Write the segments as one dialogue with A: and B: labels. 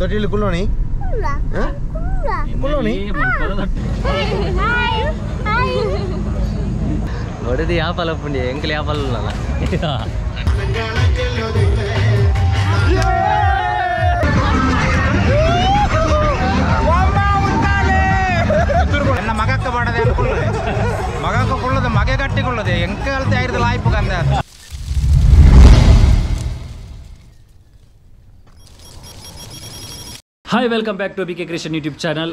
A: ತೊಟ್ಟಿಲು ಕುಲ್ಲೋಣಿ ಕುಲ್ಲೋಣಿ
B: ನೋಡಿದ ಯಾಪಲ ಪುಂಡಿ ಎಂಕಲ್ ಯಾಪಲ್ಲ.
C: ಎನ್ನ ಮಗಕ್ಕ ಬಾಡದೆ ಅನ್ಕೊಳ್ಳದೆ ಮಗಕ್ಕ ಕೊಳ್ಳದೆ ಮಗೆ ಕಟ್ಟಿಕೊಳ್ಳದೆ ಎಂಕಲ್ತೆ ಐದು ಲಾಯ್ಪು ಕಂದ.
D: Hi, welcome back to B K Krishan YouTube channel.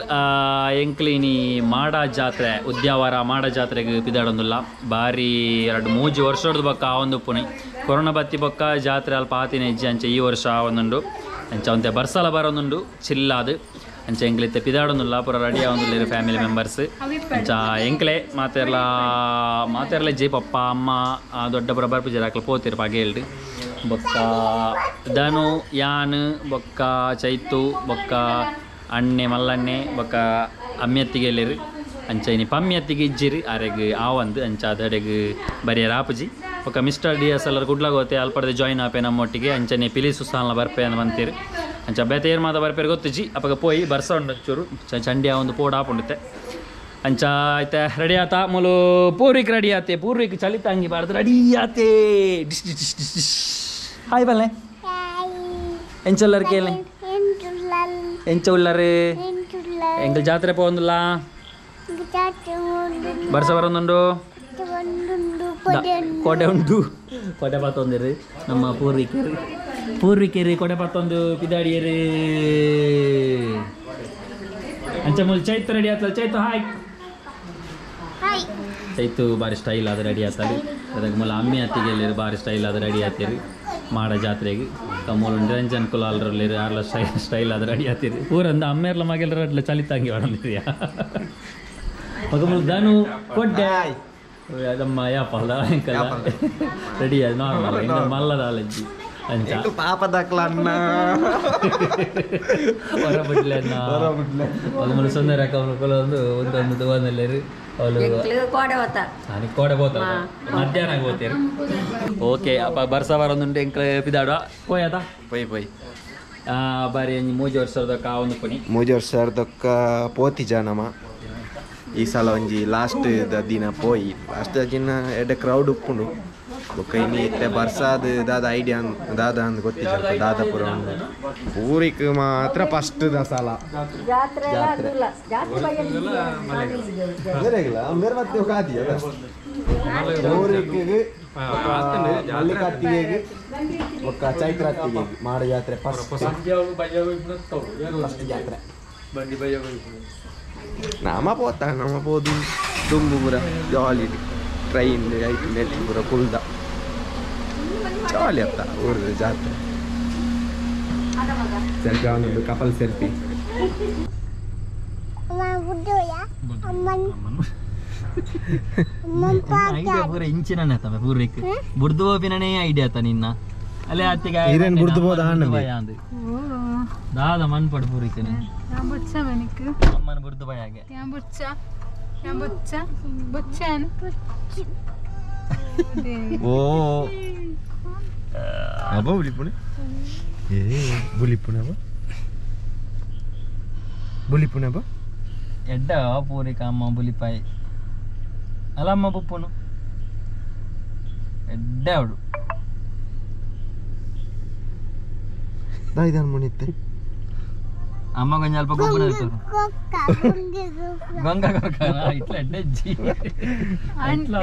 D: ಎಂಕ್ಲಿನಿ ಮಾಡ ಜಾತ್ರೆ ಉದ್ಯಾವರ ಮಾಡ ಜಾತ್ರೆಗೆ ಪಿದಾಡೊಂದುಲ್ಲ ಬಾರಿ ಎರಡು ಮೂಜಿ ವರ್ಷದ ಬೊಕ್ಕ ಆ ಒಂದು ಪುಣೆ ಕೊರೋನಾ ಬತ್ತಿ ಬೊಕ್ಕ ಜಾತ್ರೆ ಅಲ್ಪ ಆತಿನ ಹೆಜ್ಜೆ ಅಂಚೆ ಈ ವರ್ಷ ಆ ಒಂದುಂಡು ಅಂಚೆ ಒಂತೆ ಬರ್ಸಲ ಬರೋದುಂಡು ಚಿಲ್ಲಾದು ಅಂಚೆ ಎಂಕ್ಲಿತ್ತೆ ಪಿದಾಡೊಂದುಲ್ಲ ಪೂರ ರೆಡಿ ಆವೊಂದುಲ್ಲೆರ್ ಫ್ಯಾಮಿಲಿ ಮೆಂಬರ್ಸ್. ಅಂಚ ಎಂಕ್ಲೆ ಮಾತೆರ್ಲ ಮಾತೆರ್ಲ ಜೈ ಪಪ್ಪ ಅಮ್ಮ ದೊಡ್ಡ ಪುರ ಬರ್ಪುಜೆರ್ ಅಕ್ಲು ಪೋತೆರ್ ಪಗೆಲ್ಡ್ ಬೊಕ್ಕ ಧನು ಯಾನ್ ಬೊಕ್ಕ ಚೈತು ಬೊಕ್ಕ ಅಣ್ಣೆ ಮಲ್ಲಣ್ಣೆ ಬೊಕ್ಕ ಅಮ್ಮೆತ್ತಿಗೆಲ್ಲೆರ್ ಅಂಚ ಇನಿ ಪಮ್ಮೆತ್ತಿಗೆ ಇಜ್ಜಿರಿ ಅರೆಗ್ ಆವಂದು ಅಂಚ ಅದಡೆಗ್ ಬರಿಯರ್ ಆಪುಜಿ. ಬೊಕ್ಕ ಮಿಸ್ಟರ್ ಡಿ ಎಸ್ ಎಲ್ಲರ್ ಕುಡ್ಲಾಗ ಹೋತೆ ಅಲ್ಪಡ್ದೆ ಜಾಯಿನ್ ಆಪೆ ನಮ್ಮೊಟ್ಟಿಗೆ ಅಂಚನೆ ಪಿಲಿ ಸುಸಾಲ್ನ ಬರ್ಪೆ ಅಂದ್ ಬಂತೀರಿ. ಅಂಚ ಬೇತೆ ಏರ್ ಮಾತ ಬರ್ಪೇರು ಗೊತ್ತಿಜ್ಜಿ ಅಪಗ ಪೋಯಿ ಬರ್ಸ ಉಂಡು ಚೂರು ಚಂಡಿ ಒಂದು ಪೋಡ್ ಆಪುಂಡುತ್ತೆ. ಅಂಚ ಆಯ್ತಾ ರೆಡಿ ಆತ ಮೂಲು ಪೂರ್ವಿಕ್ ರೆಡಿ ಆತೆ ಪೂರ್ವಿಕ್ ಚಳಿತ ಅಂಗಿ ಬಾರ್ದು ರೆಡಿ ಆತೆ. Dish dish dish dish dish. Hi ಬಲ್ಲೆ ಎಂಚೊಲ್ಲರ್ ಕೇಳಿ ಎಂಚ ಉಲ್ಲರು ಎಂಕಲ್ ಜಾತ್ರೆ ಪೋಂದುಲ್ಲ ಬರ್ಸ ಬರೋದುಂಡು ಕೋಟೆ ಉಂಟು ಕೋಟೆ ಪತ್ತೊಂದಿರು ನಮ್ಮ ಪೂರ್ವಿಕರು ಪೂರ್ವಿಕರು ಕೊಡೆ ಪತ್ತೊಂದು ಪಿದಾಡಿಯರು. ಅಂಚ ಮೂಲು ಚೈತು ರೆಡಿ ಆತಲ್ಲ ಚೈತು ಹಾಯ್ ಚೈತು ಬಾರಿ ಸ್ಟೈಲ್ ಆದ ರೆಡಿ ಆತಲ್ಲಿ ಅದಕ್ಕೆ ಮೂಲ ಅಮ್ಮಿ ಅತ್ತಿಗೆ ಬಾರಿ ಸ್ಟೈಲ್ ಆದ ರೆಡಿ ಆತೀರಿ ಮಾಡ ಜಾತ್ರೆಗೆ. ಮೂಲ ನಿರಂಜನ್ ಕುಲಾಲ್ರಲ್ಲಿ ಆರ್ಲ ಸ್ಟೈಲ್ ಸ್ಟೈಲ್ ಆದ ರೆಡಿ ಆತೀರಿ ಊರಂದ ಅಮ್ಮೇರ್ಲ ಮಗೆಲ್ಲರ ಅಟ್ಲ ಚಲಿತಂಗಿ ಹೊಡಂದಿರಿಯಾ ಮಗ ಮೂಲ ಧನು ಕೊಡ್ಡೆ ನಮ್ಮ ಯಾಪಲ್ಲ ರೆಡಿ ಅದು ನಾರ್ಮಲ್ ಇನ್ನು ಮಲ್ಲದ ಅಲಜ್ಜಿ ಅಂಚ
A: ಪಾಪದಾಕ್ಲ ಅಣ್ಣ
D: ಹೊರ ಬಿಡ್ಲೆ ಅಣ್ಣ ಮೂಲ ಸುಂದರ ಒಂದು ಒಂದೊಂದು ದುವಾನಲ್ಲೇರು ಅವಳು ಕೋಡೆ ಹೋತ ಮಧ್ಯಾಹ್ನ ಹೋಗ್ತೀರಿ. ಓಕೆ ಅಪ್ಪ ಬರ್ಸ ಬರೋದುಂಟು ಎಂಕ್ಲ ಪಿದಾಡುವ ಪೋಯದ
A: ಪೊಯ್ ಪೊಯ್
D: ಬಾರಿ ಮೂಜಿ ವರ್ಷದಕ್ಕ ಒಂದು ಪುನಿ
A: ಮೂಜಿ ವರ್ಷದಕ್ಕ ಪೋತಿ ಜನಮ ಈ ಸಲ ಒಂಜಿ ಲಾಸ್ಟ್ ದಿನ ಪೋಯಿ ಲಾಸ್ಟ್ ದಿನ ಎಡ್ಡೆ ಕ್ರೌಡ್ ಉಪ್ಪುಂಡು ಬೊಕ್ಕ ಇನಿ ಇತ್ತೆ ಬರ್ಸಾದ ದಾದ ಐಡಿಯಾ ದಾದ ಅಂದ್ ಗೊತ್ತಿಲ್ಲ ದಾದಾಪುರ ಉಂಡು ಊರಿಗೆ ಮಾತ್ರ ಫಸ್ಟ್ the ಸಲ ಊರಿಗೆ ಮಲ್ಲಿಕಾರ್ತಿಗೆ ಬೊಕ್ಕ ಚೈತ್ರಾರ್ತಿಗೆ ಮಾಡ ಜಾತ್ರೆ ಫಸ್ಟ್ ಫಸ್ಟ್ ಜಾತ್ರೆ. ನಮ ಪೋತ ನಮ ಪೋದು ದುಂಬು ಪೂರ ಜಾಲಿ ಟ್ರೈನ್ ಐಟ್ ನೆಟ್ ಪೂರ ಕುಲ್ದ ಜಾಲಿ ಅತ್ತ ಊರದ ಜಾತ್ರೆ. ಸೆಲ್ಫಿ ಅವನೊಂದು ಕಪಲ್ ಸೆಲ್ಫಿ.
B: ಐಡಿಯಾ ಪೂರ ಇಂಚಿನ ಪೂರ್ವಿಕ್ ಬುರ್ದು ಹೋಪಿನೇ ಐಡಿಯಾ ಆತ ನಿನ್ನ ಅಲ್ಲೇ ಅತ್ತಿಗೆ
A: ಬುರ್ದು ಹೋದ
B: ದಾದ ಮನ್ಪಡು ಪೂರ್ವಿಕನೆ ಅಮ್ಮನ ಬುರ್ದು ಭಯಾಗೆ
A: ಓ ಅಬ್ಬ ಬುಲಿಪುಣೆ ಏ ಬುಲಿಪುಣೆ ಅಬ್ಬ ಬುಲಿಪುಣೆ ಅಬ್ಬ
B: ಎಡ್ಡ ಪೂರಿಕ ಅಮ್ಮ ಬುಲಿಪಾಯಿ ಅಲ್ಲ ಅಮ್ಮ ಬುಪ್ಪುನು ಎಡ್ಡ ಅವಳು
A: ದಾಯ್ದಾನ್ ಮುನಿತ್ತೆ
B: ಅಮ್ಮ ಕೊಂಚ ಅಲ್ಪ ಗೊಬ್ಬರ ಗಂಗಾ ಕೊರ್ಕ ಇಟ್ಲ ಎಡ್ಡೆಜ್ಜಿ ಅಂದ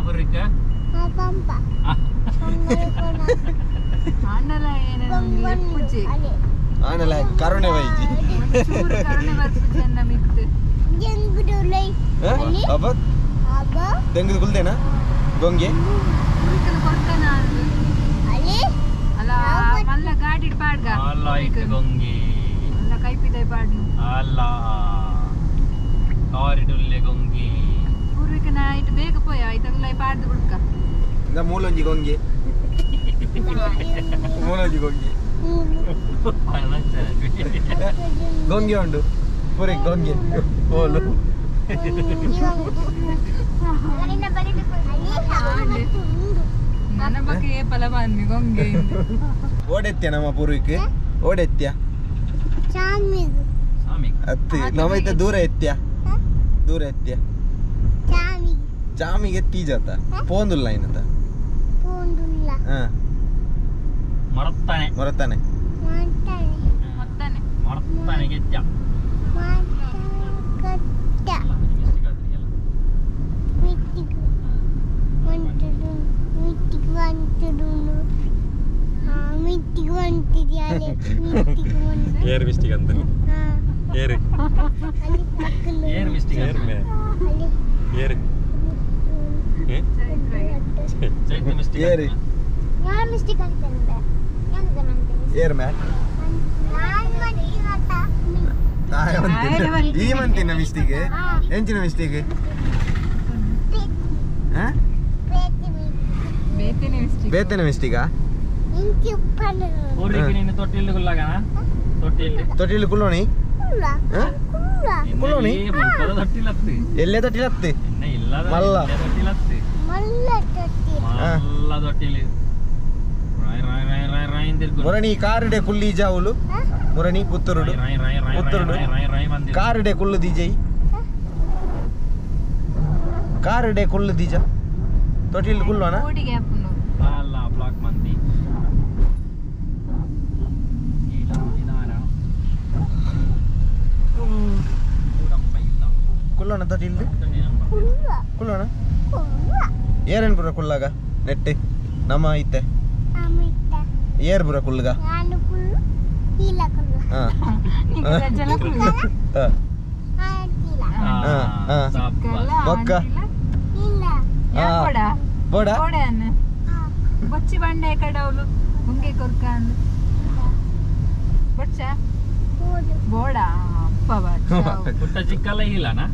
B: ಪೂರ್ವಿಕ
A: ಆನಲ ಕರುಣೆ ವೈಜಿ ಅಬ್ಬ ದೆಂಗದ ಕುಲ್ದೇನಾ ಗೊಂಗೆ
B: ಅಲ್ಲ ಇಟ್ಟು ಗೊಂಗೆ ಅಲ್ಲ ಕಾರಿಡುಲ್ಲೆ ಗೊಂಗೆ
A: ಮೂಲೊಂಜಿ ಗೊಂಗೆ ಮೂಲೊಂಜಿ ಗೊಂಗೆ ಗೊಂಗೆ ಉಂಡು ಪೂರಿ ಗೊಂಗೆ ಓಲು.
E: ಪಲವಾನ್ಮಿ ಗೊಂಗೆ
A: ಓಡೆತ್ಯ ನಮ್ಮ ಪೂರ್ವಿಕ್ ಓಡೆತ್ಯ ಅತ್ತಿ ನಮ್ಮ ಇತ್ತ ದೂರ ಎತ್ಯ ದೂರ ಎತ್ಯ ಚಾಮಿಗೆ ಎತ್ತೀಜಾತ ಪೋಂದುಲ್ಲ ಏನತ
D: ಮರತ್ತಾನೆ
A: ಮರತ್ತಾನೆ
D: ಮರತ್ತಾನೆ ಗೆತ್ಯ
F: ಏರ್ ಮಿಸ್ಟಿಕ್ ಅಂತ ಏರ್
D: ಏರ್ ಮಿಸ್ಟಿಕ್
F: ಏರ್ ಮೇ ಏರ್
D: ಚೈತ್ರ ಮಿಸ್ಟಿಕ್
A: ಏರ್
G: ಯಾರ್ ಮಿಸ್ಟಿಕ್ ಅಂತಾರೆ
A: ಏರ್ ಮೇ ಈ ಮಂತಿನ ಮಿಸ್ಟಿಕ್ ಎಂಚಿನ ಮಿಸ್ಟಿಕ್ ಬೇತನೆ ಮಿಸ್ಟಿಕಾ
D: ನೀನು ತೊಟ್ಟಿಲ್ ಕುಲ್ಲಾಗಣ ತೊಟ್ಟಿಲ್
A: ತೊಟ್ಟಿಲ್ ಕುಲ್ಲೋಣಿ ಕುಲ್ಲೋಣಿ
D: ತೊಟ್ಟಿಲತ್ತು
A: ಎಲ್ಲೇ ತೊಟ್ಟಿಲತ್ತು
D: ಇಲ್ಲ
A: ಮಲ್ಲ
D: ತೊಟ್ಟಿಲತ್ತು ಮಲ್ಲ ತೊಟ್ಟಿಲ್
A: ಮುರಣಿ ಕಾರುಡೆ ಕುಲ್ಲಿ ಜಾವುಲು ಮುರಣಿ ಪುತ್ತೂರುಡು ಪುತ್ತೂರುಡು ಕಾರುಡೆ ಕುಲ್ಲು ದೀಜೈ ಕಾರುಡೆ ಕುಲ್ಲು ದೀಜ ತೊಟ್ಟಿಲ್ ಕುಲ್ಲೋಣ
D: ಅಲ್ಲ ಬ್ಲಾಕ್ ಮಂದಿ
A: ಕುಲ್ಲೋಣ ತೊಟ್ಟಿಲ್ ಕುಲ್ಲೋಣ ಏರೇನು ಪುರ ಕುಲ್ಲಾಗ ನೆಟ್ಟೆ ನಮ್ಮ ಐತೆ ಏರ್ ಬುರ ಕುಲ್ಲುಗ ಬೊಕ್ಕ ಬೋಡ
E: ಬೊಚ್ಚಿ ಬಂಡೆ ಕಡವಲು ಮುಂಗೆ ಕೊರ್ಕ ಬೊಚ್ಚ ಬೋಡ ಅಪ್ಪ
D: ಪುಟ್ಟ ಚಿಕ್ಕಲ್ಲ ಇಲ್ಲನಾ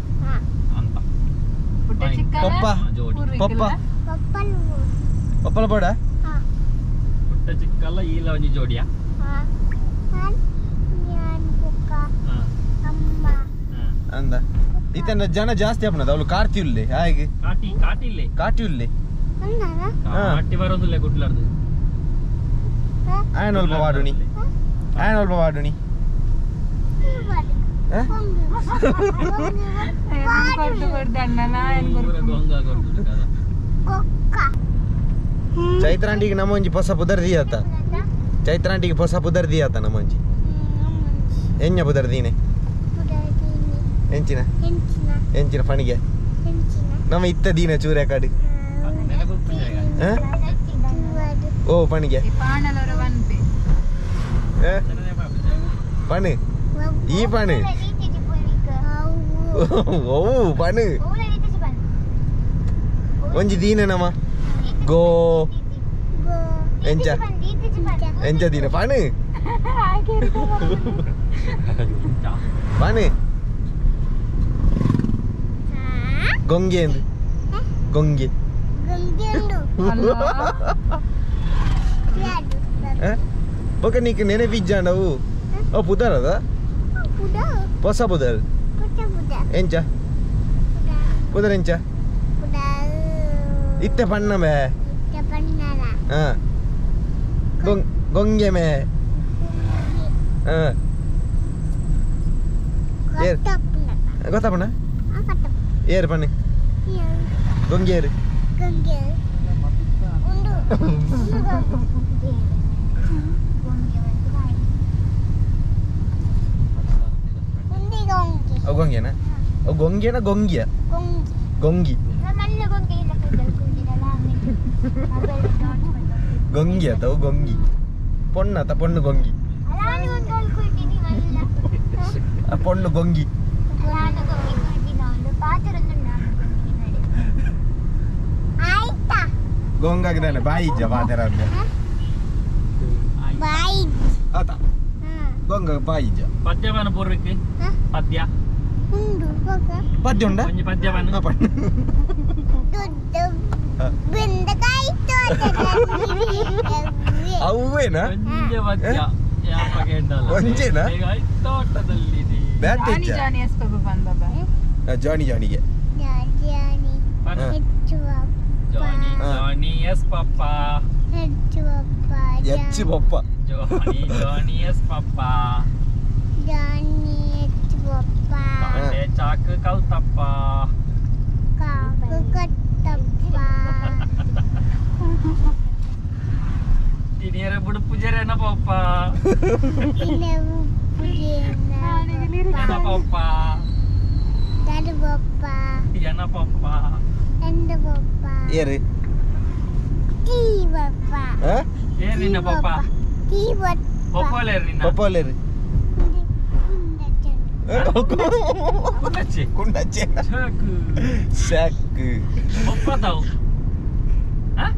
D: ಅಂತ
E: ಪುಟ್ಟ ಚಿಕ್ಕ
A: ಪಪ್ಪ ಪಪ್ಪ ಪಪ್ಪಲ ಬೋಡ
D: ಪುಟ್ಟ ಚಿಕ್ಕಲ್ಲ ಇಲ್ಲ ಒಂಜಿ ಜೋಡಿಯಾ
A: ಅಂದ ಈತನ ಜನ ಜಾಸ್ತಿ ಆಪನದ ಅವಳು ಕಾರ್ತಿ ಉಲ್ಲೆ ಹಾಗೆ
D: ಕಾಟಿ ಕಾಟಿ ಇಲ್ಲೇ
A: ಕಾಟಿ ಉಲ್ಲೆ
D: ಕಾಟಿ ಬರೋದಿಲ್ಲ ಗುಡ್ಲಾರ್ದು
A: ಆಯನ ಅಲ್ಪ ವಾಡುಣಿ ಆಯನ ಅಲ್ಪ ವಾಡುಣಿ ಚೈತ್ರಾಂಟಿಗೆ ನಮ್ಮ ಒಂಜಿ ಹೊಸ ಪುದರ್ ದಿಯಾತ ಚೈತ್ರಾಂಟಿಗೆ ಹೊಸ ಪುದರ್ ದಿಯಾತ ನಮ್ಮ ಒಂಜಿ ಎಂಜ ಪುದರ್ ದೀನೆ ಎಂಚಿನ ಎಂಚಿನ ಫಣಿಗೆ ನಮ್ಮ ಇತ್ತ ದೀನ ಚೂರೆ ಕಾಡು ಓ ಪಣಿಗೆ ಪಣು ಈ ಪಣು ಓ ಪಣು ಒಂಜಿ ದೀನ ನಮ್ಮ ಗೋ ಎಂಚ ಎಂಚ ದೀನ ಪಣು ಪಣು ಗೊಂಗೆ ಗೊಂಗೆ ಬೊಕ ನೀಕ್ ನೆನಪಿಜ್ಜಾಂಡವು ಓ ಪುದರ್ ಅದ ಹೊಸ ಪುದರ್ ಎಂಚ ಪುದರ್ ಎಂಚ ಇತ್ತೆ ಪಣ್ಣ ಮೇ ಗೊಂಗೆ ಮೇ ಗೊತ್ತಪ್ಪಣ ಏರ್ ಪಣ್ಣೆ ಗೊಂಗೇರು ಗೊಂಗೆನಾ ಗೊಂಗೆನಾ ಗೊಂಗಿಯ ಗೊಂಗಿ ಗೊಂಗಿ ಅತ ಗೊಂಗಿ ಪೊಣ್ಣತ ಪೊಣ್ಣು ಗೊಂಗಿ ಪೊಣ್ಣು ಗೊಂಗಿ ಗೊಂಗಾಗಿದ್ದಾನೆ ಬಾಯಿ ಇಜ್ಜ ಬಾತೆರ ಆತ ಗೊಂಗ ಬಾಯಿ ಇಜ್ಜ
D: ಪದ್ಯವನ ಪೂರ್ವಕ್ಕೆ ಪದ್ಯ
A: ಪದ್ಯ ಉಂಡ
D: ಪದ್ಯವನ
A: ಅವೇನಾ ಒಂಜೇನಾ ಜಾನಿ ಜಾನಿಗೆ
D: ಜಾನಿ ಜಾನಿ S papa.
A: H papa.
D: Johnny Johnny yes papa.
G: Johnny H papa.
D: ಕಾಂಡೆ ಚಾಕ್ ಕಲ್ತಪ್ಪ.
G: ಕಾಕು ಕಟ್ಟಪ್ಪ.
D: ತಿನಿಯರ ಬುಡುಪು ಜರೇನ ಪಪ್ಪ. ಎನ ಪಪ್ಪ.
G: ದಾದು ಪಪ್ಪ.
D: ಎನ ಪಪ್ಪ.
G: ಎಂದ ಪಪ್ಪ.
A: ಏರಿ
G: ಟೀ ಪಪ್ಪ.
D: ಏರ್ ನಿನ್ನ ಪಪ್ಪ.
G: Tea papa.
D: ಪಪ್ಪಲೇರ್ ನಿನ್ನ.
A: ಪಪ್ಪಲೇರಿ.
D: ಕುಂಡಚ್ಚಿ.
A: ಕುಂಡಚ್ಚಿ.
D: ಚಾಕು.
A: ಸಾಕು.
D: ಪಪ್ಪ ತಾವು. ಹಾ?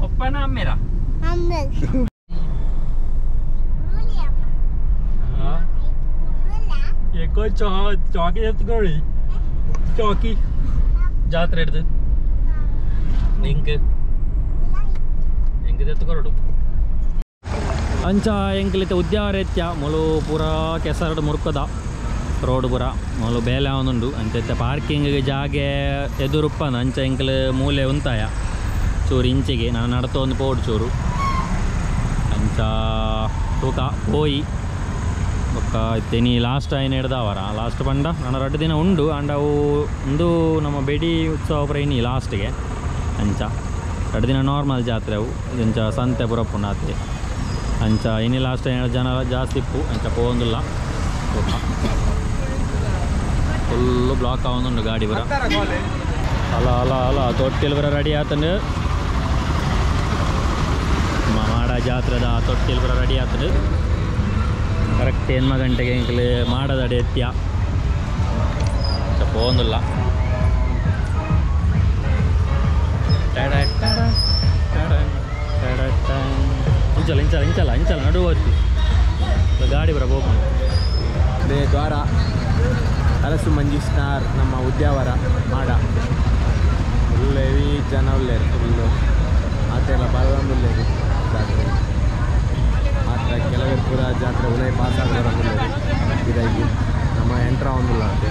D: ಪಪ್ಪನ ಅಮ್ಮೇರಾ?
G: ಅಮ್ಮೆ.
D: ಎಕೋ ಚಾಕಿ ಎತ್ಕೊಳ್ಳಿ. ಚಾಕಿ ಜಾತ್ರೆ ಹಿಡ್ದು ಎಂಕ್ ಎಂಕ್ ಎತ್ಕೊರಡು ಅಂಚ ಎಂಕ್ಲಿತ ಉದ್ಯಾವರ ಎತ್ಯ ಮೊಲು ಪೂರ ಕೆಸರಡು ಮುರ್ಕದ ರೋಡ್ ಪೂರ ಮೊಲು ಬೇಲೆ ಒಂದುಂಡು ಅಂಚ ಇತ್ತೆ ಪಾರ್ಕಿಂಗ್ ಜಾಗೆ ಎದುರುಪ್ಪನ ಅಂಚ ಎಂಕ್ಲು ಮೂಲೆ ಉಂತಾಯ ಚೂರು ಇಂಚಿಗೆ ನಾನು ನಡತ ಒಂದು ಪೋಡು ಚೂರು ಅಂಚ ತೂಕ ಪೋಯಿ ಬೊಕ್ಕ ಇತ್ತೆ ಲಾಸ್ಟ್ ಆಯ್ನ ಹಿಡ್ದವರ ಲಾಸ್ಟ್ ಪಂಡ ನನ್ನ ರಡ್ಡು ದಿನ ಉಂಡು ಅಂಡ ಅವು ಒಂದು ನಮ್ಮ ಬೆಡಿ ಉತ್ಸವ ಪುರ ಇನಿ ಲಾಸ್ಟ್ಗೆ ಅಂಚ ರಡ್ಡು ದಿನ ನಾರ್ಮಲ್ ಜಾತ್ರೆ ಅವು ಅಂಚ ಸಂತೆ ಪುರ ಪುಂಡಾತೆ ಅಂಚ ಇನಿ ಲಾಸ್ಟ್ ಜನ ಜಾಸ್ತಿ ಇಪ್ಪು ಅಂಚ ಪೋಂದುಲ್ಲ ಫುಲ್ಲು ಬ್ಲಾಕ್ ಆವೊಂದುಂಡು ಗಾಡಿ ಪುರ ಅಲ್ಲ ಅಲ್ಲ ಅಲ್ಲ ತೊಟ್ಟಿಲ್ ಪುರ ರೆಡಿ ಆತಂಡು ಮಾಡ ಜಾತ್ರೆದ ತೊಟ್ಟಿಲ್ ಪುರ ರೆಡಿ ಆತಂಡು ಕರೆಕ್ಟ್ ಎನ್ಮ ಗಂಟೆಗೆ ಎಂಕ್ಲು ಮಾಡದಡಿ ಎತ್ಯ ಪೋಂದುಲ್ಲ ಇಂಚಲ ಇಂಚಲ ಇಂಚಲ ಇಂಚಲ ನಡುವು ಹೋಗ್ತಿ ಗಾಡಿ ಬರ ಹೋಗಿ
A: ದ್ವಾರ ಅರಸು ಮಂಜು ಸ್ಟಾರ್ ನಮ್ಮ ಉದ್ಯಾವರ ಮಾಡ ಫುಲ್ ಹೆವಿ ಜನ ಉಳ್ಳೇರು ಫುಲ್ಲು ಆತೆಲ್ಲ ಬರೊಂದುಲ್ಲೇರು ಜಾತ್ರೆ ಮಾತ್ರ ಕೆಲವರು ಪೂರ ಜಾತ್ರೆ ಉಲೈ ಪಾಸ್ ಆಗಿ ಇದಾಗಿ ನಮ್ಮ ಎಂಟ್ರ ಒಂದಿಲ್ಲ ಅಂತೆ.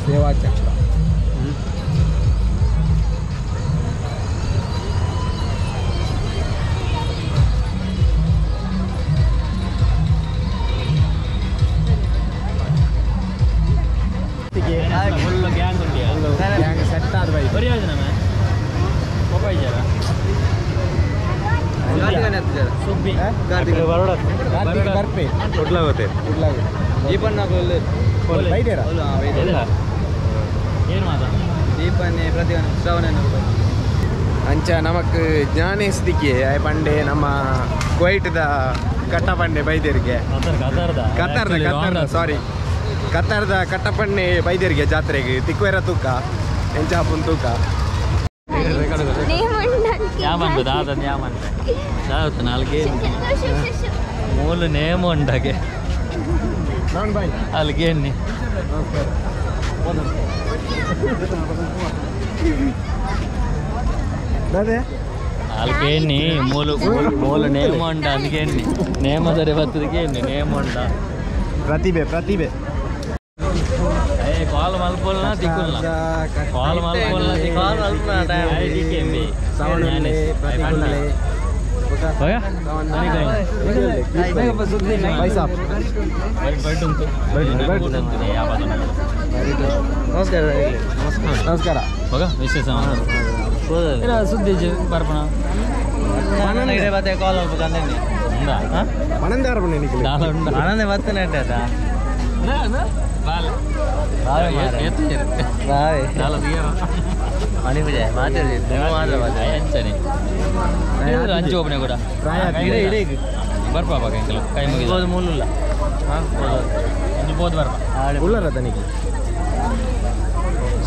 A: ಸೇವಾ ಚಕ್ರ ಸೆಟ್ ಆದ ಬೈ
D: ಬರಿ ಆಯ್ತು ನಮ್ಮ ಪಪ್ಪ ಇದ್ದಾರಾ ಸುಬ್ಬಿ
A: ಕಾರ್ತಿಕ್ ಬರ್ಪೆ ಕುಡ್ಲಾಗುತ್ತೆ ಬೈದೇರಾ
D: ಏನು ಮಾತಾ
B: ದೀಪನೆ ಪ್ರತಿವನ ಶ್ರವಣ
A: ಅಂಚ ನಮಕ್ ಜ್ಞಾನೇಶ್ ದಿಕ್ಕೆ ಪಂಡೆ ನಮ್ಮ ಕುವೈಟ್ದ ಕಟ್ಟಪಂಡೆ ಬೈದೇರಿಗೆ ಕತ್ತಾರ್ದ ಕತ್ತಾರ್ದ ಸಾರಿ ಕತ್ತಾರ್ದ ಕಟ್ಟಪಣ್ಣೆ ಬೈದೇರಿಗೆ ಜಾತ್ರೆಗೆ ತಿಕ್ವೇರ ತೂಕ ಎಂಚಾಪುನ್ ತೂಕ
D: ಮೂಲು ನೇಮ ಉಂಡಾಗೆ ಅಲ್ಲಿಗೆ ಎಣ್ಣೆ ಅಲ್ಲಿಗೆ ಮೂಲು ಮೂಲು ನೇಮ ಉಂಡ ಅದಕ್ಕೆ ಎಣ್ಣೆ ನೇಮ ಸರಿ ಬರ್ತದಕ್ಕೆ ಎಣ್ಣೆ ನೇಮ ಉಂಡ
A: ಪ್ರತಿಭೆ ಪ್ರತಿಭೆ
D: ಕಾಲ್ ಮಲ್ಪೋಲ್ನ ದಿಕ್ಕುಲ್ಲ ಕಾಲ್ ಮಲ್ಪೋಲ್ನ ಕಾಲ್ ಮಲ್ಪನ ದಿಕ್ಕೆಂಬಿ
A: ನಮಸ್ಕಾರ ನಮಸ್ಕಾರ
D: ವಿಶೇಷ ಸುದ್ದಿ ಬರ್ಪಣ ಅಂಚು ಒಬ್ಬನೇ ಕೂಡ ಬರ್ಪಾ ಕೈ ಮುಗಿದು ಮೂಲ ಬೋದು ಬರ್ಪ
A: ಉಳ್ಳರ ತನಿಗೆ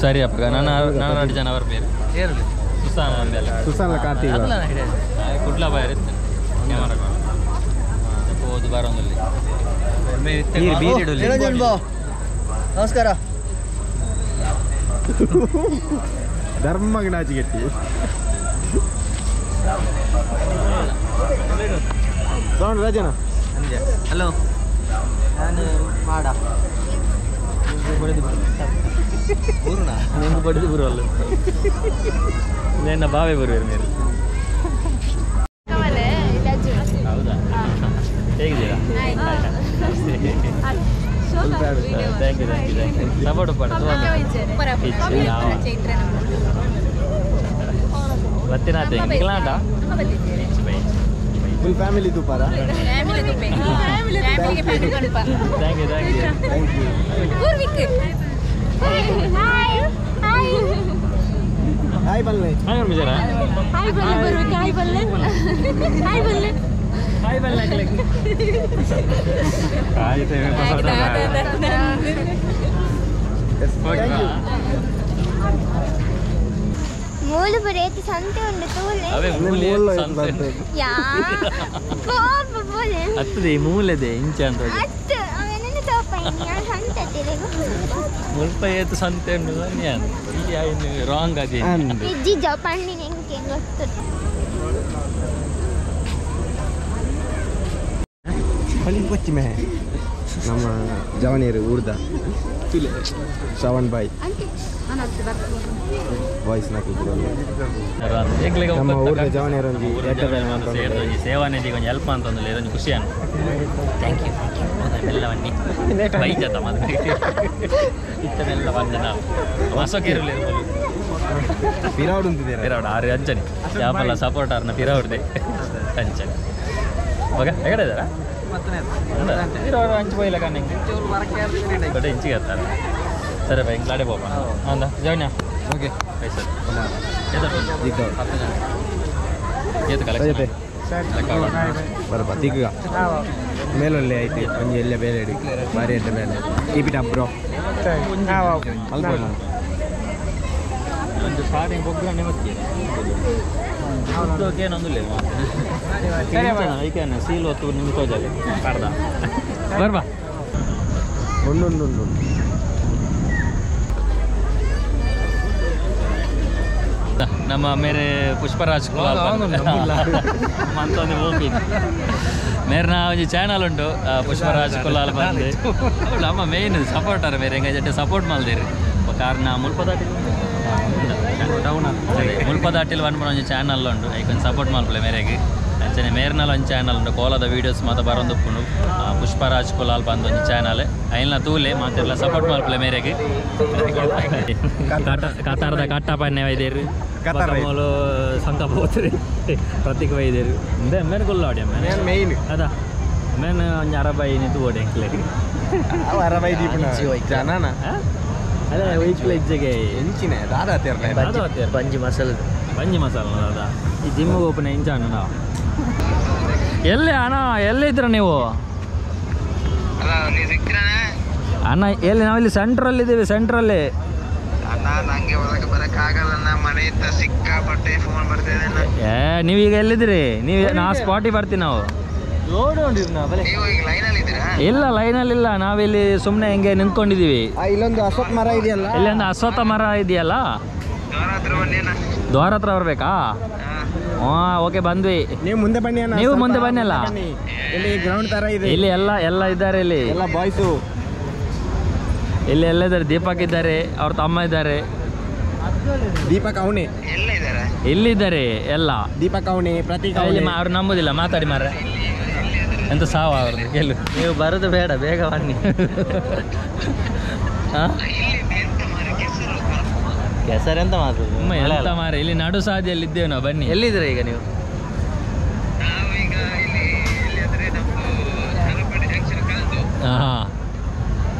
D: ಸರಿ ಅಪ್ಪ ನಾನು ನಾನು ಎರಡು ಜನ ಬರ್ಬೇರು ಸುಸಾನ ಅಂದೆಲ್ಲ
A: ಸುಸಾನ ಕಾರ್ತಿಕ್
D: ಕುಡ್ಲ ಬಾಯರ್ ಇತ್ತು ಹೋದು ಬರೋದಲ್ಲಿ
B: ನಮಸ್ಕಾರ
A: ಧರ್ಮಗೆ ನಾಚಿಗೆಟ್ಟಿ. ಸೌಂಡ್ ರಾಜನ
B: ಹಲೋ ನಾನು ಮಾಡ ನಿಂಗೆ ಬಡಿದು ಬರುವಲ್ಲ ನಿನ್ನ ಬಾವೆ ಬರುವರು ಮೇರೆ. ಹೌದಾ, ಹೇಗಿದ್ದೀರಾ? Thank you thank you thank you. Support ಬತ್ತಿನಾತೆ ನಿಕ್ಲಾಂಟ
A: full family ತೂಪಾರ.
B: Thank you thank you
A: thank you. Hi ಬಲ್ಲೆ.
B: ಹಾಯ್ ಬಿಜಾರ.
E: ಹಾಯ್ ಬಲ್ಲೆ ಬರ್ಬೇಕು. ಹಾಯ್ ಬಲ್ಲೆ, ಹಾಯ್ ಬಲ್ಲೆ,
B: ಹಾಯ್ ಬಲ್ಲೆ.
A: Thank you.
G: ಮೂಲು ಬರೇತಿ ಸಂತೆ ಉಂಡು ತೂಲೆ.
B: ಅವೇ ಮೂಲೆ ಸಂತೆ.
G: ಯಾ ಕೋಪ ಬೋಲೆ
B: ಹತ್ತದೆ ಮೂಲೆದೆ ಇಂಚ ಅಂತ
G: ಅತ್ತು ಅವೇನನ್ನ ತೋಪ ಇನ್ಯಾನ್ ಸಂತೆ ತಿರುಗು
B: ಮುಲ್ಪ ಏತು ಸಂತೆ ಉಂಡು ಅನ್ಯಾನ್ ಈ ಆಯ್ನು ರಾಂಗ್ ಅದೇ
G: ಇಜ್ಜಿ ಜಪಾನಿ ನಿಂಗೆ ಗೊತ್ತು.
A: ಬಲಿ ಕೊಚ್ಚಿ ಮೇ ನಮ್ಮ ಜವನಿಯರು ಊರ್ದ ಶ್ರವಣ್ ಬಾಯ್ ವಾಯ್ಸ್ ನಮ್ಮ ಊರ್ದ ಜವನಿಯರು ಒಂಜಿ ಎಡ್ಡೆ ಬೇಲೆ ಮಂತೊಂದು
B: ಒಂಜಿ ಸೇವಾ ನಿಧಿಗೆ ಒಂಜಿ ಹೆಲ್ಪ್ ಅಂತಂದ್ರೆ ಒಂಜಿ ಖುಷಿ ಅನ್. Thank you thank you. ಎಲ್ಲ ಬನ್ನಿ ಬೈಜತ ಮತ್ತೆ ಇತ್ತನೆಲ್ಲ ಬಂದ ನಾವು ವಾಸೋಕೇರಲಿ
A: ಪಿರಾವಡು ಅಂತಿದ್ದೀರಾ?
B: ಪಿರಾವಡು ಆರು ಅಂಚನೆ ಯಾಪಲ್ಲ ಸಪೋರ್ಟ್ ಆರ್ನ ಪಿರಾವಡ್ದೆ ಅಂಚನೆ ಮಗ ಎಗಡೆ ಇದ್ದಾರಾ? ಪಿರಾವಡು ಅಂಚು ಪೋಯಿಲ್ಲ ಕಣ್ಣೆ ಬಟ್ ಇಂಚಿಗೆ ಹತ್ತಾರೆ. ಸರಿ ಬೈ ಹಿಂಗೆ ಲಾಡೆ ಹೋಗೋಣ ಹೌದಾ ಜವನ್ಯ? Okay sir. ಏತು ಕಲೆಕ್ಷನ್
A: ಬರಪ್ಪ ತಿಕ್ಕ ಮೇಲೊಳ್ಳೆ ಆಯ್ತು ಒಂಜಿ ಎಲ್ಲ ಬೇಲೆ ಇಡಿ ಭಾರಿ ಎಡ್ಡೆ ಬೇಲೆ. Keep it up bro.
B: ಒಂದು ಸ್ಟಾರ್ಟಿಂಗ್ ಒಗ್ಗರಣೆ ಮತ್ತೆ ಏನೊಂದಿಲ್ಲ ಐಕೇನು ಸೀಲ್ ಹೊತ್ತು ನಿಮ್ಗೆ ತೋಜಾಲೆ ಅರ್ಧ ಬರ್ಬಾ.
A: ಒಂದೊಂದೊಂದು
B: ನಮ್ಮ ಮೇರೆ ಪುಷ್ಪರಾಜ್ ಕುಲಾಲ್ ಮಂತೊಂದು ಓಪಿ ಮೇರೆ ಒಂಜಿ ಚಾನಲ್ ಉಂಟು ಪುಷ್ಪರಾಜ್ ಕುಲಾಲ್ ಬಂದು ನಮ್ಮ ಮೇನ್ ಸಪೋರ್ಟರ್ ಮೇರೆ ಹೆಂಗ ಜೊತೆ ಸಪೋರ್ಟ್ ಮಲ್ದಿರಿ ಕಾರಣ ಮುಲ್ಪದಾಟಿಲ್ ಡೌನ್ ಮುಲ್ಪದಾಟಿಲ್ ಪನ್ಪುನ ಒಂಜಿ ಚಾನಲ್ ಉಂಟು ಐಕೊಂದು ಸಪೋರ್ಟ್ ಮಲ್ಪಲೆ ಮೇರೆಗೆ. ಅಂಚನೆ ಮೇರ್ನಲ್ ಒಂಜಿ ಚಾನಲ್ ಉಂಟು ಕೋಲದ ವೀಡಿಯೋಸ್ ಮಾತ ಬರೊಂದುಪ್ಪುಂಡು ಪುಷ್ಪರಾಜ್ ಕುಲಾಲ್ ಬಂದು ಒಂಜಿ ಚಾನಲ್ ಐನ್ಲ ತೂಲೆ ಮಾತೆಲ್ಲ ಸಪೋರ್ಟ್ ಮಲ್ಪಲೆ ಮೇರೆಗೆ. ಕತಾರದ ಕಟ್ಟ ಪನ್ನೆ ವೈದ್ಯರು ಕಮಲು ಸಂಕ ಪೋತ್ರಿ ಪ್ರತೀಕ್ ವೈದ್ಯರು ಮೇನ್ ಗುಲ್ಲಾಡಿ
A: ಮೇನ್
B: ಅದ ಮೇನ್ ಒಂಜಿ ಅರಬೈ ನಿಂತು ಓಡಿ ಎಂಕ್ಲೆ
A: ಅರಬೈ ದೀಪನ ಜನನ
B: ಅದೇ ವೈಕ್ಲ ಇಜ್ಜೆಗೆ
A: ಎಂಚಿನ ದಾದಾ ತೇರ್ಲೆ
B: ಬಂಜಿ ಮಸಾಲ ಬಂಜಿ ಮಸಾಲ ದಾದಾ ಈ ಜಿಮ್ ಓಪನ್ ಇಂಚಾಣ ನಾವು ಎಲ್ಲಿ ಅಣ್ಣ ಎಲ್ಲಿದ್ರ ನೀವು ಅಣ್ಣ? ಎಲ್ಲಿ ನಾವಿಲ್ಲಿ ಸೆಂಟ್ರಲ್ಲಿ ಇದ್ದೀವಿ. ಸೆಂಟ್ರಲ್ಲಿ ಏ ನೀವೀಗ ಎಲ್ಲಿದ್ದೀರಿ ನೀವು? ನಾ ಸ್ಪಾಟಿಗೆ ಬರ್ತೀವಿ ನಾವು. ಇಲ್ಲ ಲೈನಲ್ಲಿ ಇಲ್ಲ, ನಾವಿಲ್ಲಿ ಸುಮ್ಮನೆ ಹಿಂಗೆ ನಿಂತ್ಕೊಂಡಿದ್ದೀವಿ.
A: ಇಲ್ಲೊಂದು ಅಶ್ವತ್ಥ ಮರ ಇದೆಯಲ್ಲ,
B: ಇಲ್ಲೊಂದು ಅಶ್ವತ್ಥ ಮರ ಇದೆಯಲ್ಲ, ದ್ವಾರ ಹತ್ರ ಬರ್ಬೇಕಾ? ಹಾಂ ಓಕೆ ಬಂದ್ವಿ.
A: ನೀವು ಮುಂದೆ ಬನ್ನಿ,
B: ನೀವು ಮುಂದೆ ಬನ್ನಿ ಅಲ್ಲ.
A: ಇಲ್ಲಿ ಗ್ರೌಂಡ್ ತರ ಇದೆ,
B: ಇಲ್ಲಿ ಎಲ್ಲ ಎಲ್ಲ ಇದ್ದಾರೆ, ಇಲ್ಲಿ
A: ಎಲ್ಲ ಬಾಯ್ಸು
B: ಇಲ್ಲಿ ಎಲ್ಲ ಇದ್ದಾರೆ. ದೀಪಕ್ ಇದ್ದಾರೆ, ಅವ್ರ ತಮ್ಮ ಇದ್ದಾರೆ.
A: ದೀಪಕ್ ಅವನೇ
B: ಇಲ್ಲಿದ್ದಾರೆ ಎಲ್ಲ.
A: ದೀಪಕ್ ಅವನೇ, ಪ್ರತೀಕ್
B: ಇಲ್ಲಿ ಅವ್ರು ನಂಬುದಿಲ್ಲ, ಮಾತಾಡಿ ಮಾರ್ರೆ ಎಂತ ಸಾವ ಅವ್ರದ್ದು ಗೆಲ್ಲು. ನೀವು ಬರೋದು ಬೇಡ, ಬೇಗ ಬನ್ನಿ.
H: ಕೆಸರೆಂತ
B: ಎಂತ ಮಾರ್ರೆ, ಇಲ್ಲಿ ನಡು ಸಾದಿಯಲ್ಲಿ ಇದ್ದೇವೆ ನಾವು, ಬನ್ನಿ.
H: ಎಲ್ಲಿದ್ದೀರ ಈಗ ನೀವು?
B: ಹಾಂ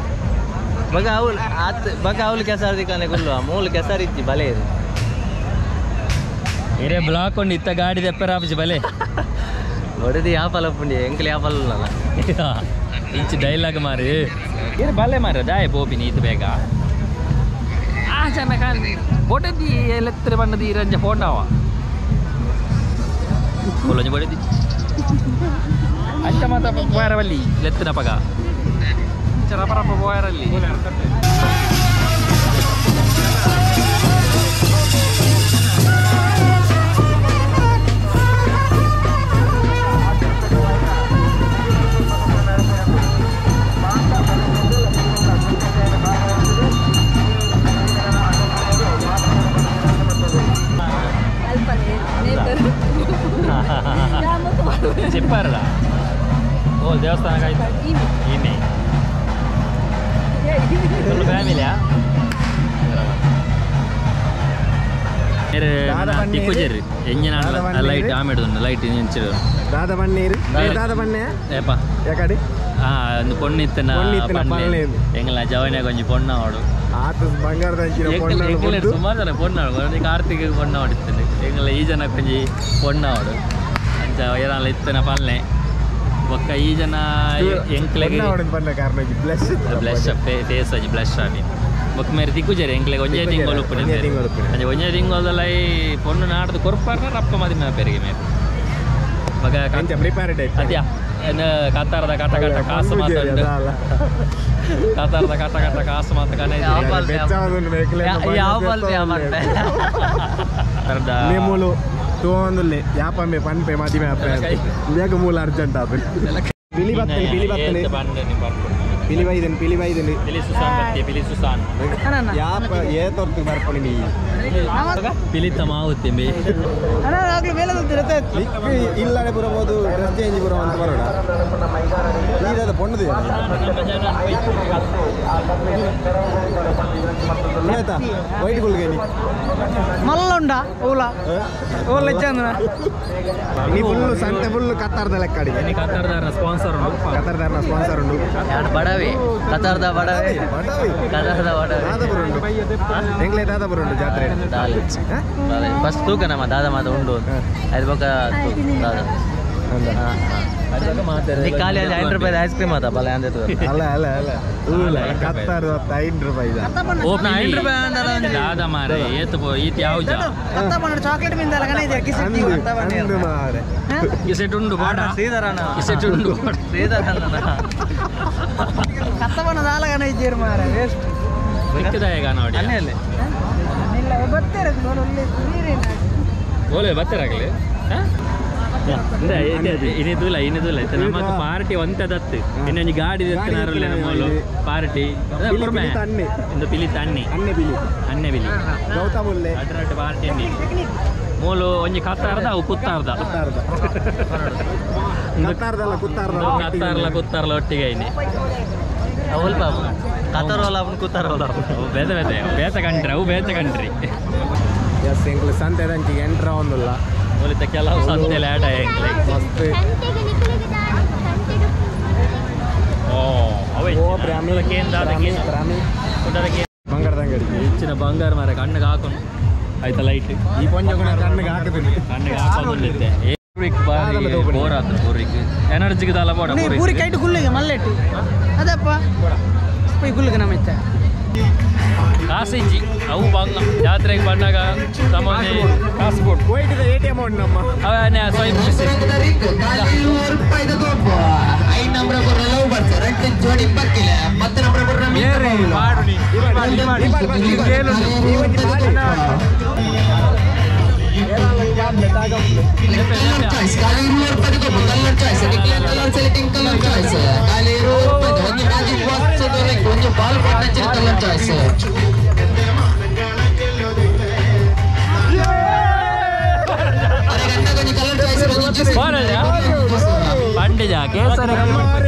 H: ಬಗ ಅವಳು ಆತ್ ಬಗ ಅವಳು ಕೆಸರು ದಿಕ್ಕಾನೆ ಕುಲ್ಲು ಮೂಲ ಕೆಸರು ಇತ್ತಿ ಬಲೆ ಇದು
B: ಇರೇ ಬ್ಲಾಕ್ ಉಂಡು ಇತ್ತ ಗಾಡಿ ದೆಪ್ಪರ ಆಫೀಸ್ ಬಲೆ
H: ಹೊಡೆದು ಯಾಪಲ ಪುಂಡಿ ಎಂಕಲ್ ಯಾಪಲ್ಲ
B: ಇಂಚು ಡೈಲಾಗ್ ಮಾರಿ ಇರು ಬಲೆ ಮಾರ ದಾಯ ಪೋಪಿನಿ ಇತ್ತು ಬೇಗ ಆ ಚೆನ್ನ ಕಾಂತಿ ಬೊಟದಿ ಎಲೆಕ್ಟ್ರಿ ಬಣ್ಣದ ಇರಂಜ ಫೋಂಡಾವ ಕೊಲೊಂಜ ಬೊಡದಿ ಅಂಚ ಮಾತ ಪೋಯರವಲ್ಲಿ ಲೆತ್ತಿನ ಪಗ ರಪ ರಪ ಪೋಯರಲ್ಲಿ
D: ಚಿಪ್ಪಾರಡ ಓ ದೇವಸ್ಥಾನ ಆಯ್ತು ಈಮೆ ಫುಲ್ ಫ್ಯಾಮಿಲಿಯಾ ತಿಕ್ಕುಜೇರಿ ಎಂಜಿನ ಲೈಟ್ ಆಮೇಲೆ ಲೈಟ್ ಇಂಚಿರು
A: ದಾದ ಬಣ್ಣೀರು ದಾದ ಬಣ್ಣೆ
D: ಏಪ
A: ಯಾಕಡಿ
D: ಒಂದು ಪೊಣ್ಣು ಇತ್ತನ ಪನ್ನೆ ಎಂಗಲ ಜವನೆ ಕೊಂಚ ಪೊಣ್ಣ ಅವಡು
A: ಆತ ಬಂಗಾರದ
D: ಎಂಗಲ ಸುಮಾರು ಜನ ಪೊಣ್ಣು ಅವಡು ಕಾರ್ತಿಕ್ ಪೊಣ್ಣ ಹೊಡಿತಾನೆ ಎಂಗಲ ಈ ಜನ ಕೊಂಚ ಪೊಣ್ಣ ಅವಡು ಅಂಚ ಏನಾಲ ಇತ್ತನ ಪಲ್ನೆ ಬೊಕ್ಕ ಈ ಜನ ಎಂಕ್ಲೆಗ್
A: ಬ್ಲಶ್
D: ಬ್ಲಶ್ ಫೇಸ್ ಅಜಿ ಬ್ಲಶ್ ಆಗಿ ಬೊಕ್ಕ ಮೇರೆ ತಿಕ್ಕುಜೇರಿ ಎಂಕ್ಲೆಗ್ ಒಂಜೇ ತಿಂಗಳು ಉಪ್ಪುನೆ ಅಂಚ ಒಂಜೇ ತಿಂಗಳದಲ್ಲ ಈ ಪೊಣ್ಣು ನಾಡ್ದು ಕೊರ್ಪಾರ್ನ ರಪ್ಪ ಮದಿಮೆ ಪೆರಿಗೆ ಮೇರೆ ಬೊಕ್ಕ
A: ಪ್ರಿಪೇರ್ಡ್
D: ಅದ್ಯಾ ಕತ್ತಾರದ ಕಟ್ಟ ಕಟ್ಟ ಕಾಸು ಮಾತಾಡು ಕತ್ತಾರದ ಕಟ್ಟ ಕಟ್ಟ ಕಾಸು ಮಾತ ಕನೆ
A: ಮೂಲು ತೋಂದುಲ್ಲೆ ಯಾಪಂಬೆ ಪನ್ಪೆ ಮದಿಮೆ ಅಪ್ಪೆ ಬೇಗ ಮೂಲ ಅರ್ಜೆಂಟ್ ಆಪೆ ಬಿಳಿ ಬತ್ತನೆ ಬಿಳಿ ಬತ್ತನೆ ಪಿಲಿ ಬೈದನ್ ಪಿಲಿ ಬೈದನ್
D: ಪಿಲಿ ಸುಸಾನ್ ಬತ್ತಿ ಪಿಲಿ ಸುಸಾನ್
A: ಯಾಪ ಏ ತೋರ್ತು ಬರ್ಪಣಿ ನೀ
D: ಪಿಲಿತ ಮಾವುತ್ತೆ ಬೇ
I: ಅಣ್ಣ ಆಗ್ಲೇ ಮೇಲೆ ತಿರತೆ
A: ಇಲ್ಲಡೆ ಬರಬಹುದು ಡ್ರೆಸ್ ಚೇಂಜ್ ಬರೋ ಅಂತ ಬರೋಣ ನೀರದ ಪೊಣ್ಣದು ಆಯ್ತಾ ವೈಟ್ ಗುಲ್ಗೆ ನೀ
I: ಮಲ್ಲುಂಡ ಓಲ ಓಲ ಚಂದ್ರ
A: ನೀ ಫುಲ್ ಸಂತೆ ಫುಲ್ ಕತ್ತಾರದ ಲೆಕ್ಕ ಅಡಿಗೆ
D: ನೀ ಕತ್ತಾರದಾರನ ಸ್ಪಾನ್ಸರ್ ಉಂಡು
A: ಕತ್ತಾರದಾರನ ಸ್ಪಾನ್ಸರ್ ಉಂಡು
H: ಯಾರು ಬಡವಿ ಕತ್ತಾರದ ಬಡವಿ
A: ಬಡವಿ
H: ಕತ್ತಾರದ ಬಡವಿ
A: ದಾದಾಪುರ ಉಂಡು ಎಂಗ್ಲೇ ದಾದಾಪುರ ಉಂಡು ಜಾತ್ರೆ
H: ದಾಲೆ ಫಸ್ಟ್ ತೂಕ ನಮ್ಮ ದಾದ ಮಾತ ಉಂಡು ಅದು ಬೊಕ್ಕ ದಾದ ಖಾಲಿ ಅಲ್ಲಿ 5 ರೂಪಾಯಿ ಐಸ್ ಕ್ರೀಮ್ ಆತ ಬಲ ಅಂದೆ
A: ಅಲ್ಲ ಅಲ್ಲ ಅಲ್ಲ ಕತ್ತಾರ 5 ರೂಪಾಯಿ
H: 5 ರೂಪಾಯಿ ಅಂದಲ್ಲ
D: ದಾದ ಮಾರೆ ಏತು ಪೋ ಈತ ಯಾವ್ಜ
I: ಚಾಕ್ಲೇಟ್ ಮಿಂದ ಅಲ್ಲ ಇದೆ ಕಿಸೆಟ್
A: ಅಂದು ಮಾರೆ
D: ಕಿಸೆಟ್ ಉಂಡು ಬಾಡ
H: ಶ್ರೀಧರನ
D: ಕಿಸೆಟ್ ಉಂಡು
H: ಶ್ರೀಧರನ
I: ಕತ್ತಬಣ್ಣ ದಾಲಗನ ಇದ್ದೀರಿ ಮಾರೆ ವೇಸ್ಟ್
D: ಸಿಕ್ಕದಾಯಗ ನೋಡಿ
H: ಅಲ್ಲೇ
I: ಇಲ್ಲ ಬತ್ತೀರ
D: ಓಲೆ ಬತ್ತೀರಾಗಲಿ ಇನ್ನಿದೂಲ ಇನ್ನಿದೂಲ ನಮ್ಮದು ಪಾರ್ಟಿ ಒಂತೆ ದತ್ತು ಇನ್ನೊಂದು ಗಾಡಿ ದತ್ತಿನಾರುಲ್ಲ ನಮ್ಮಲು ಪಾರ್ಟಿ ಇಂದು ಪಿಲಿ ತಣ್ಣಿ ಅನ್ನೆ ಬಿಲಿ
A: ಗೌತಮುಲ್ಲೆ
D: ಅಡ್ರಡ್ ಪಾರ್ಟಿ ಅಂಡಿ ಮೂಲು ಒಂಜಿ ಕತ್ತಾರ್ದ ಅವು ಕುತ್ತಾರ್ದ
A: ಕತ್ತಾರ್ದಲ್ಲ ಕುತ್ತಾರ್ದ
D: ಕತ್ತಾರ್ಲ ಕುತ್ತಾರ್ಲ ಒಟ್ಟಿಗೆ ಐನಿ
H: ಅವಲ್ ಬಾಬು ಕತ್ತಾರೋಲ ಅವನು ಕುತ್ತಾರೋಲ
D: ಬೇತೆ ಬೇತೆ ಬೇತೆ ಕಂಟ್ರಿ ಅವು ಬೇತೆ ಕಂಟ್ರಿ
A: ಎಸ್ ಎಂಕ್ಲು ಸಂತೆದಂಚಿಗೆ ಎಂಟ್ರ ಒಂದುಲ್ಲ
D: ಒಲಿತ ಕೆಲವು ಸಂತೆಲೆ ಆಟ ಎಂಕ್ಲೆ
A: ಮಸ್ತ್
D: ಓ ಅವೇ
A: ಓ ಬ್ರಾಹ್ಮಿ
D: ಕೇಂದ್ರ
A: ಬ್ರಾಹ್ಮಿ ಬಂಗಾರದ ಅಂಗಡಿ
D: ಹೆಚ್ಚಿನ ಬಂಗಾರ ಮಾರ ಕಣ್ಣಿಗೆ ಹಾಕೊಂಡು ಆಯ್ತಾ ಲೈಟ್
A: ಈ ಪಂಜಗುಣ ಕಣ್ಣಿಗೆ ಹಾಕುದಿಲ್ಲ
D: ಕಣ್ಣಿಗೆ ಹಾಕೋದಿಲ್ಲ ಪೂರಿಕ್ ಬಾರಿ ಬೋರ್ ಆತು ಪೂರಿಕ್ ಎನರ್ಜಿಗೆ ದಾಲ ಬೋಡ
I: ಪೂರಿ ಕೈಟ್ ಗುಲ್ಲಿಗೆ ಮಲ್ಲೆಟ್ಟಿ ಅದಪ್ಪ ಪೋಯ್ ಗುಲ್ಲಿಗೆ ನಮ್ಮ ಇತ್ತ
D: ಕಾಸಿಜ್ಜಿ ಅವು ಬಂಗ ಜಾತ್ರೆಗೆ ಬಂದಾಗ ತಮ್ಮ ಕಾಸು ಕೊಡು
A: ಕೋಯಿಟಿದ ಎ ಟಿ ಎಮ್ ಉಂಟು ನಮ್ಮ
D: ಅವನೇ ಸ್ವೈಪ್ ಪಂಡಿಜ ಕೇಸರಿ
I: ನಂಬರ್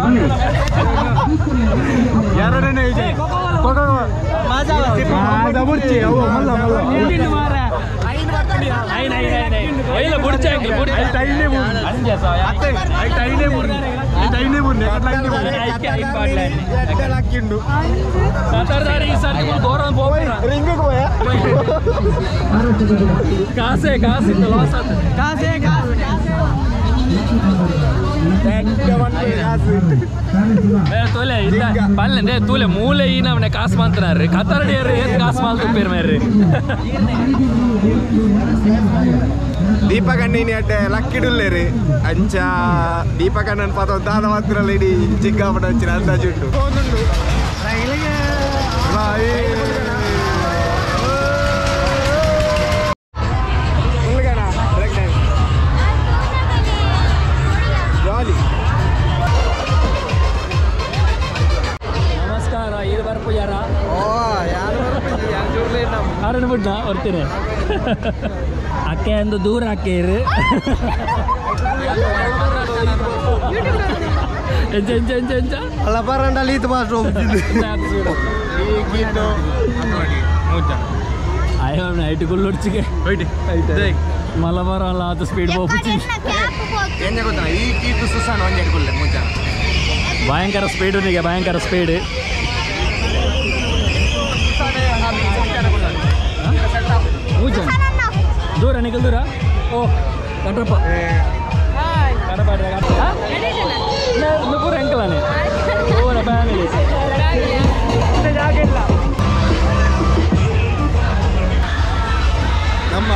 I: 5.
B: ತೂಲೆ ಮೂಲೆ ಈ ನಮ್ಮನೆ ಕಾಸು ಮಾಡ್ತಾರ್ರಿ ಕತ್ತರಡಿಯರು ಏನ್ ಕಾಸು ಮಾಡ್ತಾರೆ ಮೇರ್ರಿ
A: ದೀಪಕಣ್ಣಿನಿ ಅಡ್ಡೆ ಲಕ್ಕಿಡುಲ್ಲೇರಿ ಅಂಚ ದೀಪಕಣ್ಣನ ಪಾತ ದಾದ ಮಾತ್ರ ಇಡೀ ಜಿಗ್ಗಾಪಟ ಹಚ್ಚಿನ ಅಂದಾಜುಂಟು ಜಾಲಿ.
B: ನಮಸ್ಕಾರ, ಇದು ಬರ್ಪು ಯಾರ ಅರಣ ಬಿಡ್ನ ಬರ್ತೀನಿ ಅಕ್ಕೆ ಅಂದು ದೂರ ಅಕ್ಕೇರು ಎಂಚ ಎಂಚ ಎಂಚ ಎಂಚ ಅಯ್ಯೋ ನೈಟ್ ಗುಲ್ಲೊಡ್ಚಿಗೆ ಮಲಬಾರ ಅಲ್ಲ ಅದು ಸ್ಪೀಡ್ ಹೋಗ್ಬಿಟ್ಟು ಭಯಂಕರ ಸ್ಪೀಡ್ ನಿಗೆ ಭಯಂಕರ ಸ್ಪೀಡ್. ದೂರ ನಿಖಲ್ ದೂರ ಓ ಕಟ್ರಪ್ಪ ಪೂರ ಅಂಕಲಾನೆ ಪೂರ ಫ್ಯಾಮಿಲಿ.
A: ನಮ್ಮ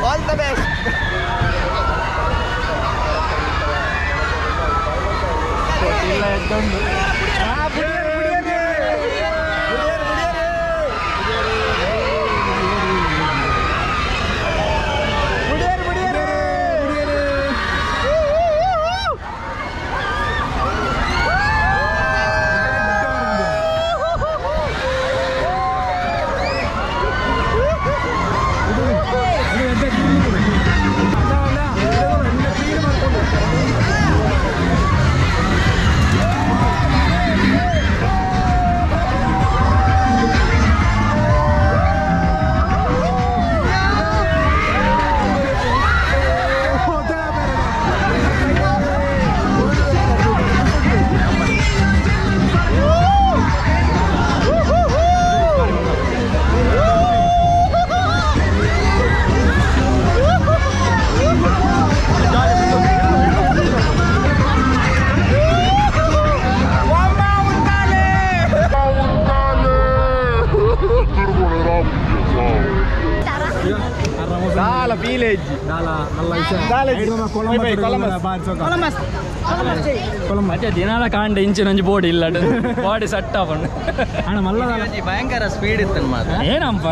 A: All the best.
B: ಮತ್ತೆ ದಿನಾಲ ಕಾಂಡ ಇಂಚಿನ ಒಂಜಿ ಬೋರ್ಡ್ ಇಲ್ಲ ಬಾಡಿ ಸೆಟ್ ಆಪಂಡು
H: ಭಯಂಕರ ಸ್ಪೀಡ್ ಇತ್ತು ಮಾತ್ರ
B: ಏನಂಪ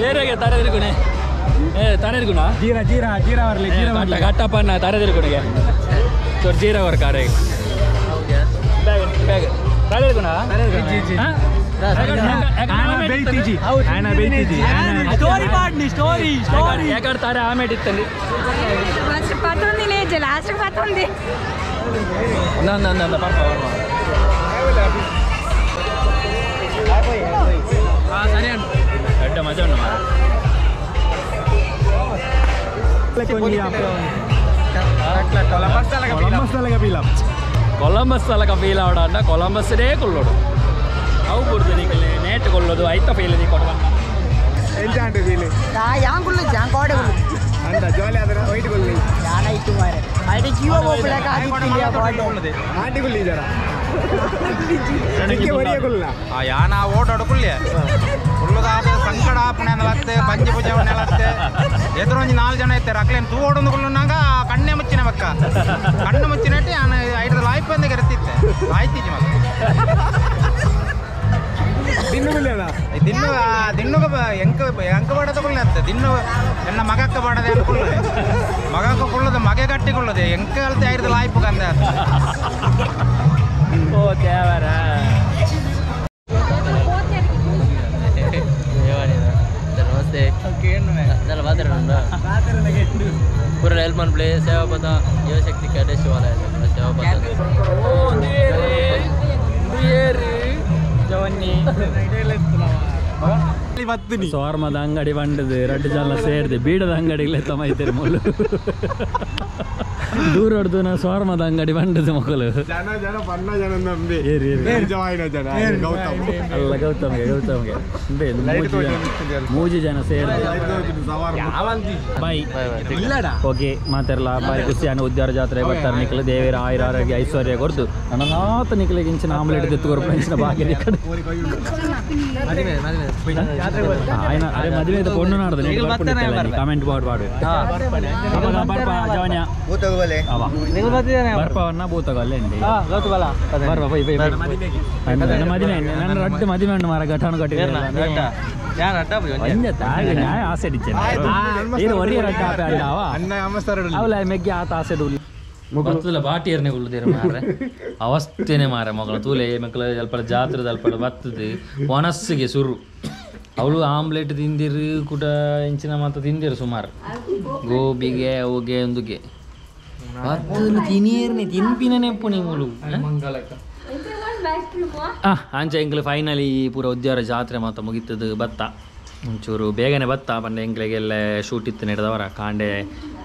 B: ಏರಾಗೆ ತರೆದಿರ್ಗುಣೆ ಏ ತರೆದಿರ್ಗುಣ
C: ಜೀರಾ ಜೀರಾ ಜೀರಾ ಬರಲಿ ಜೀರಾ
B: ಗಟ್ಟಪ್ಪನ ತರೆದಿರ್ಗುಣಿಗೆ ಚೊರ್ ಜೀರಾ ವರ್ಕಾರೆ ಬ್ಯಾಗ್ ಬ್ಯಾಗ್ ತರೆದಿರ್ಗುಣ ಯಾಕಡ್ತಾರೆ ಆಮೇಲೆ ಇತ್ತಲ್ಲಿ ಎಡ್ಡ ಮಜಾ ಉಂಟು ಮಾರ್ರೆ. ಕೊಲಂಬಸ್ ಅಲಕ ಫೀಲ್ ಆವಡ ಕೊಲಂಬಸ್ಸೇ ಕೊಲ್ಲೋಡು ಅವು ಬುಡ್ದು ನಿಕಲೆ ನೇಟ್ ಕೊಲ್ಲೋದು ಐತ ಫೀಲ್ ನೀ ಕೊಡುವ
A: ಎಂಚಾಂಡು ಫೀಲ್
I: ಯಾಂಗುಲ್ಲ ಜಾಂಗೋಡೆ
A: ಅಂತ ಜಾಲಿ ಆದ್ರೆ ವೈಟ್ ಕೊಲ್ಲಿ
I: ಯಾನ ಇಟ್ಟು ಮಾರೆ ಐಡಿ ಜೀವ ಹೋಗ್ಲಕ ಆಗಿತ್ತಿಲ್ಲ ಬಾಡೆ
A: ಆಂಟಿ ಕೊಲ್ಲಿ ಜರ ನಿಕ್ಕೆ ಒರಿಯ ಕೊಲ್ಲ
C: ಆ ಯಾನ ಓಡಾಡು ಕುಲ್ಯ ಕುಲ್ಲದಾದ ಸಂಕಡ ಆಪಣೆ ನೆಲತ್ತೆ ಬಂಜಿ ಪೂಜೆ ನೆಲತ್ತೆ ಎದುರೊಂಜಿ ನಾಲ್ಕು ಜನ ಇತ್ತಾರೆ ಅಕ್ಲೇನು ತೂ ಓಡೊಂದು ಕುಲ್ಲುನಾಗ ಕಣ್ಣೆ ಮುಚ್ಚಿನ ಬಕ್ಕ ಕಣ್ಣು ಮುಚ್ಚಿನಟ್ಟಿ ಯಾನ ಐಡ್ರ ಲಾಯ್ಪ್ ಅಂದ ಕೆರೆತಿತ್ತೆ ಆಯ್ತಿಜಿ ಮತ್ತೆ. ದಿನ್ನು ದಿನ್ನುಗ ಎಂಕ ಎಂಕ ಬಾಡದ ಕುಳ್ಳೆ ಅಂತ ದಿನ್ನು ಎನ್ನ ಮಗಕ್ಕ ಬಾಡದೆ ಅನ್ಕೊಳ್ಳದೆ ಮಗಕ್ಕ ಕುಳ್ಳದ ಮಗೆ ಗಟ್ಟಿ ಕುಳ್ಳದೆ ಎಂಕ ಅಲ್ತೆ ಐದು ಲಾಯ್ಪು ಕಂದ.
D: ಓ ದೇವರ
H: ನಮಸ್ತೆ. ಪೂರ ಹೆಲ್ಪ್ ಪ್ಲೇ ಸೇವಾ ಪದ ಯುವಶಕ್ತಿ ಕಡೆ ಶಿವಾಲಯ ಸೇವಾ ಪದ.
D: ಸೋರ್ಮದ ಅಂಗಡಿ ಬಂಡದು ರಡ್ಡು ಜನ ಸೇರಿದೆ ಬೀಡದ ಅಂಗಡಿಗಳೇ ತಮ್ಮ ಇದ್ದೀರಿ ಮೊದಲು ದೂರ ಹೊಡೆದು ನಾ ಸೋರ್ಮದ ಅಂಗಡಿ ಬಂಡದು ಮಕ್ಕಳು
A: ಜನ ಜನ ಬಣ್ಣ ಜನ ನಂಬಿ ಜನ
D: ಅಲ್ಲ ಗೌತಮ್ಗೆ ಗೌತಮ್ಗೆ ಮೂಜಿ ಜನ ಸೇರಿದೆ. ಬಾಯ್ ಓಕೆ ಮಾತಾಡಲ್ಲ ಬಾಯ್ ಖುಷಿಯಾನ ಉದ್ಯಾರ ಜಾತ್ರೆ ಬರ್ತಾರೆ ನಿಖಲು ದೇವರ ಆಯುರ ಆರೋಗ್ಯ ಐಶ್ವರ್ಯ ಕೊಡ್ದು ನನ್ನನಾತ ನಿಖಲಿಗೆ ಇಂಚಿನ ಆಮ್ಲೆಟ್ ತೆತ್ತು ಇಂಚಿನ ಬಾಕಿ ಕಡೆ ಅರೆ ಮದುವೆ ಪೊಣ್ಣು ನಾಡ್ದು ಕಮೆಂಟ್ ಬಾಡ್ ಬಾಡು ಬರ್ಪ ಜವನ್ಯ ಬರ್ಪವನ್ನ ಬೂತಗಲ್ಲ ಬರ್ಪ ಮದುವೆ ನನ್ನ ರಡ್ಡು ಮದುವೆ ಉಂಡು ಮಾರ ಘಟನು ಕಟ್ಟಿ ಆಸೆ ಮೆಗ್ಗೆ ಆತ ಆಸೆ ಬತ್ತದಲ್ಲ ಬಾಟಿಯರ್ನೆ ಉಳ್ಳುದೇರು ಮಾರೆ ಅವಸ್ಥೆನೆ ಮಾರೆ ಮಗಳ ತೂಲೆ ಮಕ್ಕಳ ಅಲ್ಪ ಜಾತ್ರೆ ಅಲ್ಪ ಬತ್ತದು ಒನಸ್ಸಿಗೆ ಸುರು ಅವಳು ಆಮ್ಲೆಟ್ ತಿಂದಿರು ಕೂಡ ಇಂಚಿನ ಮಾತ ತಿಂದಿರು ಸುಮಾರು ಗೋಬಿಗೆ ಅವುಗೆ ಒಂದುಗೆ ಬತ್ತಲು ತಿನಿಯರ್ನೆ ತಿನ್ಪಿನ ನೆಪ್ಪು ನಿಮ್ಮಳು. ಅಂಚೆ ಎಂಕ್ಲು ಫೈನಲಿ ಪೂರ ಉದ್ಯಾರ ಜಾತ್ರೆ ಮಾತ ಮುಗಿತದು ಬತ್ತ ಒಂಚೂರು ಬೇಗನೆ ಬತ್ತ ಪಂಡ ಎಂಕ್ಲೆಗೆಲ್ಲ ಶೂಟ್ ಇತ್ತು ನಡೆದವರ ಕಾಂಡೆ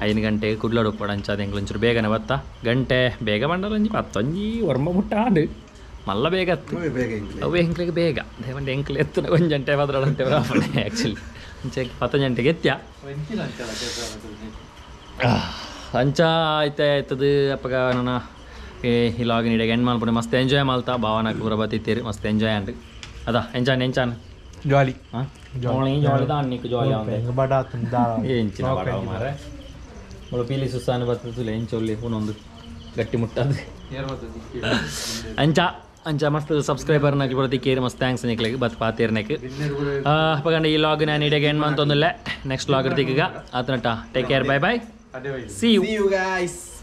D: 5 ಗಂಟೆ ಕುಡ್ಲಡುಪ್ಪಡು ಅಂಚಾದ ಎಂಕ್ಲು ಒಂಚೂರು ಬೇಗನೆ ಬತ್ತ ಗಂಟೆ ಬೇಗ ಬಂಡಲ ಒಂಜಿ ಪತ್ತೊಂಜಿ ಒರ್ಮ ಮುಟ್ಟ ಆಂಡು ಮಲ್ಲ ಬೇಗ ಅತ್ತು ಅವು ಎಂಕ್ಲೆಗೆ ಬೇಗ ಪಂಡ ಎಂಕ್ಲೆ ಎತ್ತುನ ಒಂಜಿ ಗಂಟೆ ಬದ್ರಡಂಟೆ ಆ್ಯಕ್ಚುಲಿ ಅಂಚೆ 10 ಗಂಟೆಗೆ ಎತ್ಯ ಅಂಚ ಆಯ್ತು ಆಯ್ತದ ಅಪ್ಪಗ ನನ್ನ ಈ ಲಾಗ್ ನೀಡಿಗೆ ಎಂಡ್ ಮಲ್ಪುಣೆ ಮಸ್ತ್ ಎಂಜಾಯ್ ಮಲ್ತಾ ಭಾವನಾ ಪೂರ ಬತ್ತಿತ್ತೀರಿ ಮಸ್ತ್ ಎಂಜಾಯ್ ಅಂಡ್ ಅದ ಎಂಚಾನ್ ಎಂಚಾನ್
A: ಜಾಲಿ
D: ಜಾಲಿ ಜಾಲಿ ದಾನ್ನಿಕ್ ಜಾಲಿ ಆಂದೆ ಎಂಚಿನ ಬಡ ಮಾರೆ ಮುಳು ಪೀಲಿ ಸುಸ್ತಾನ ಬರ್ತದೆ ಎಂಚೊಲ್ಲಿ ಒಂದೊಂದು ಗಟ್ಟಿ ಮುಟ್ಟದು ಅಂಚ ಅಂಚ ಮಸ್ತ್ ಸಬ್ಸ್ಕ್ರೈಬರ್ ನಾಕಿ ಬರುತ್ತೆ ಮಸ್ತ್ thanks ನಿಕ್ಲೆಗ್ ಬತ್ ಪಾತೇರ್ನೆಕ್ ಅಪ್ಪಗಂಡ ಈ ಲಾಗ್ ನಾನು ಇಡಗೆ ಎಂಡ್ ಮಂತೊಂದಿಲ್ಲ ನೆಕ್ಸ್ಟ್ ಲಾಗ್ ಇರ್ತೀಗ ಆತನಟ take care bye bye see you
A: guys.